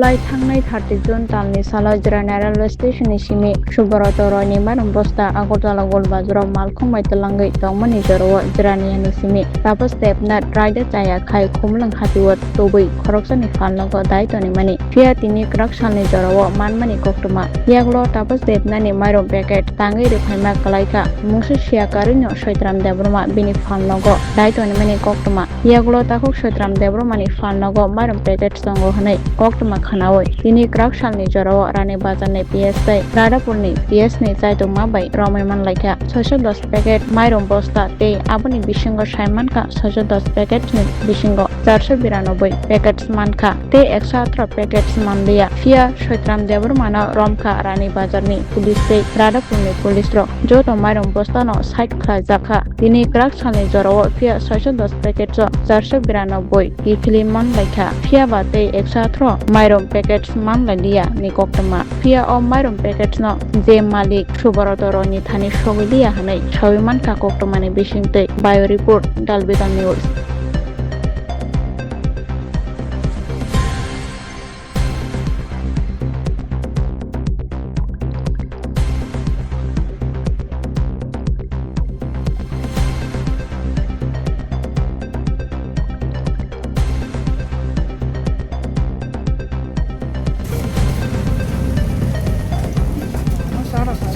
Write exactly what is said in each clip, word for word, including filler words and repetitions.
Lai thangnai thirty June talni salo Jirania railway station ni simi Subroto Roy ni mairum bosta Agartala Golbazar o malkhung bai twlangwi tongmani jorao Jirania ni simi Tapas Debnath raida chaya khai Khumlwng hati o tubui khoroksa ni phalnogo dai tonimani. Phiya tini kwrak salni jorao manmani koktwma. Yagulo Tapas Debnath ni mairum packet tangwi rwphaima kwlaikha. Mungsa siya karwino Soitram Debbarma bini phalnogo dai tonimani koktwma. Yagulo takhuk Soitram Debbarmani phalnogo mairum packet tongo hwnwi koktwma khwnaui tini kwrak salni jorao Rani Bazarni P S tei Radhapurni P S ni chaitokma bai romwi manlaikha soiso dos packet mairum bosta tei aboni bisingo sai mankha soiso dos packetni bisingo charso biranobui packets mankha tei ekso atharoh packets manliya. Phiya Soitram Debbarmano romkha Rani Bazarni police tei Radhapurni police rok joto mairum bostano side khlaijakha. Tini kwrak salni jorao phiya soiso dos packets o charso biranobui kiphilwi manlaikha. Phiya ba tei ekso atharoh mairum packets manlailiya ni koktwma. Phiya o mairum packets no je malik Subroto Roy ni thani sogwi liya hwnwi saui mankha koktwmani bisingtwi. Bureau report, Dalbidal News.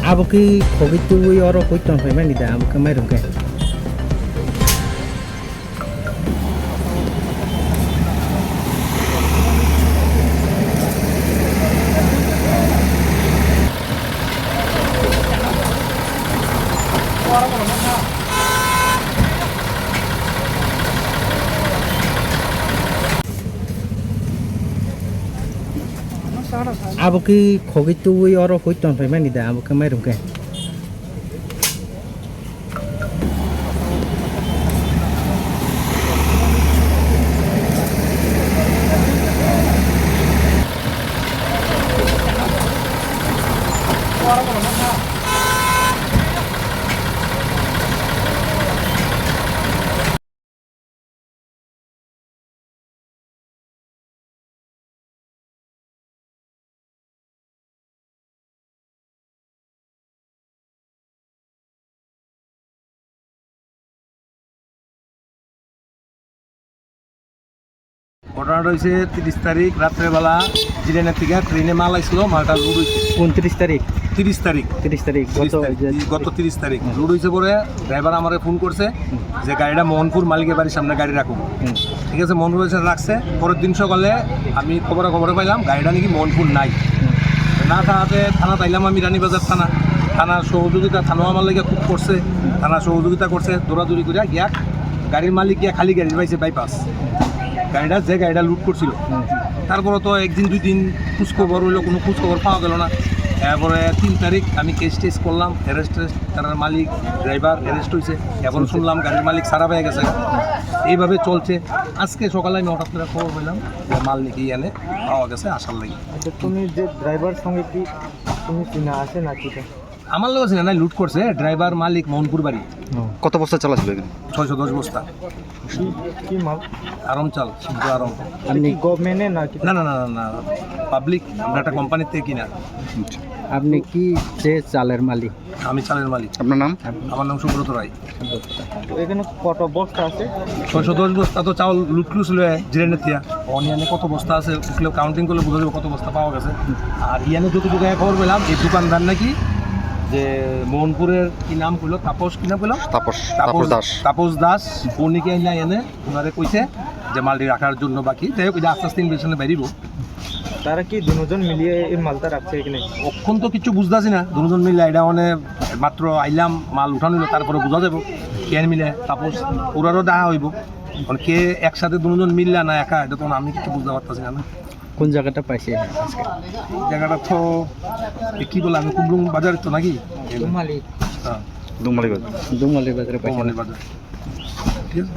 Abo khe khogwi tubui oro hoi tong phaimani da, abo khe mairum khe. Abo khe khogwi tubui oro hoi tong phaimani da, abo khe mairum khe. ঘটনাটা হয়েছে তিরিশ তারিখ রাত্রেবেলা জিরানিয়া থেকে ট্রেনে মাল আসলো, মালটা লোড হয়েছে। ঊনত্রিশ তারিখ? তিরিশ তারিখ। তিরিশ তারিখ, তিরিশ গত তারিখ, যে গত তিরিশ তারিখ। হুম। লোড হয়েছে পরে ড্রাইভার আমারে ফোন করছে হুম। যে গাড়িটা মোহনপুর মালিকের বাড়ির সামনে গাড়ি রাখুন। হুম। ঠিক আছে, মোহনপুর এসে রাখছে। পরের দিন সকালে আমি খবরে খবরে পাইলাম গাড়িটা নাকি মোহনপুর নাই। হুম। না থানাতে, থানা তাইলাম আমি রানীবাজার থানা। থানার সহযোগিতা, থানাও আমার লাগে খুব করছে। হুম। থানা সহযোগিতা করছে, দৌড়াদৌড়ি করে গিয়া গাড়ির মালিক গিয়া খালি গাড়ি পাইছে বাইপাস। গাড়িটা, যে গাড়িটা লুট করছিল। হুম। তারপরে তো একদিন দুই দিন খোঁজখবর হইলো, কোনো খোঁজখবর পাওয়া গেল না। এরপরে তিন তারিখ আমি কেস টেস করলাম, অ্যারেস্ট টেস্ট, তার মালিক, ড্রাইভার অ্যারেস্ট হইছে। এখন শুনলাম গাড়ির মালিক ছাড়া পেয়ে গেছে। এইভাবে চলছে। আজকে সকালে আমি হঠাৎ করে খবর পেলাম যে মাল নাকি এনে পাওয়া গেছে, আসার লাগি। আচ্ছা, তুমি যে ড্রাইভার সঙ্গে কি তুমি চিনা আছে না কি? আমার লোক আছে না, লুট করছে, ড্রাইভার, মালিক, মোহনপুর বাড়ি। হুম। কত বস্তা চাল আছিল এখানে? ছয়শো দশ বস্তা। কি, কি মাল? আরম চাল, শুদ্ধ আরম। আপনি কি গভর্নমেন্টের নাকি? না, না, না, না, না, পাবলিক, আমরা একটা কোম্পানির থেকে কিনা। আপনি কি যে চালের মালিক? আমি চালের মালিক। আপনার নাম? আমার নাম সুব্রত রায়। এখানে কত বস্তা আছে? ছয়শো দশ বস্তা তো চাউল লুট করছিল জিরানিয়া। অনিয়ানে কত বস্তা আছে, উঠলে কাউন্টিং করলে বোঝা যাবে কত বস্তা পাওয়া গেছে। আর ইয়ানে যতটুকু খবর পেলাম, এই দোকানদার নাকি যে মোহনপুরের, কি নাম কইলো, তাপস, কি নাম কইলো? তাপস, তাপস তাপস, দাস। তাপস দাস। উনি কি আইলা এনে ওনারে কইছে যে মালটি রাখার জন্য বাকি। যাই হোক, এটা আস্তে আস্তে ইনভেস্টিগেশনে বেরিব। তারা কি দুজন মিলিয়ে এই মালটা রাখছে এখানে? অখন তো কিছু বুঝতাছি না, দুজন মিলে এটা মানে মাত্র আইলাম, মাল উঠানো হইলো, তারপরে বুঝা যাবো কেন মিলে। তাপস ওরারও দেখা হইব, মানে কে একসাথে দুজন মিললা না একা, এটা তো আমি কিছু বুঝতে পারতাছি না। কোন জায়গাটা পাইছে আজকে? জায়গাটা তো, এ, কি বলে, আমি কুমরুং বাজারে তো নাকি? দুমালি। হ্যাঁ। দুমালি বাজার। দুমালি বাজারে পাইছে। দুমালি বাজার। ঠিক আছে।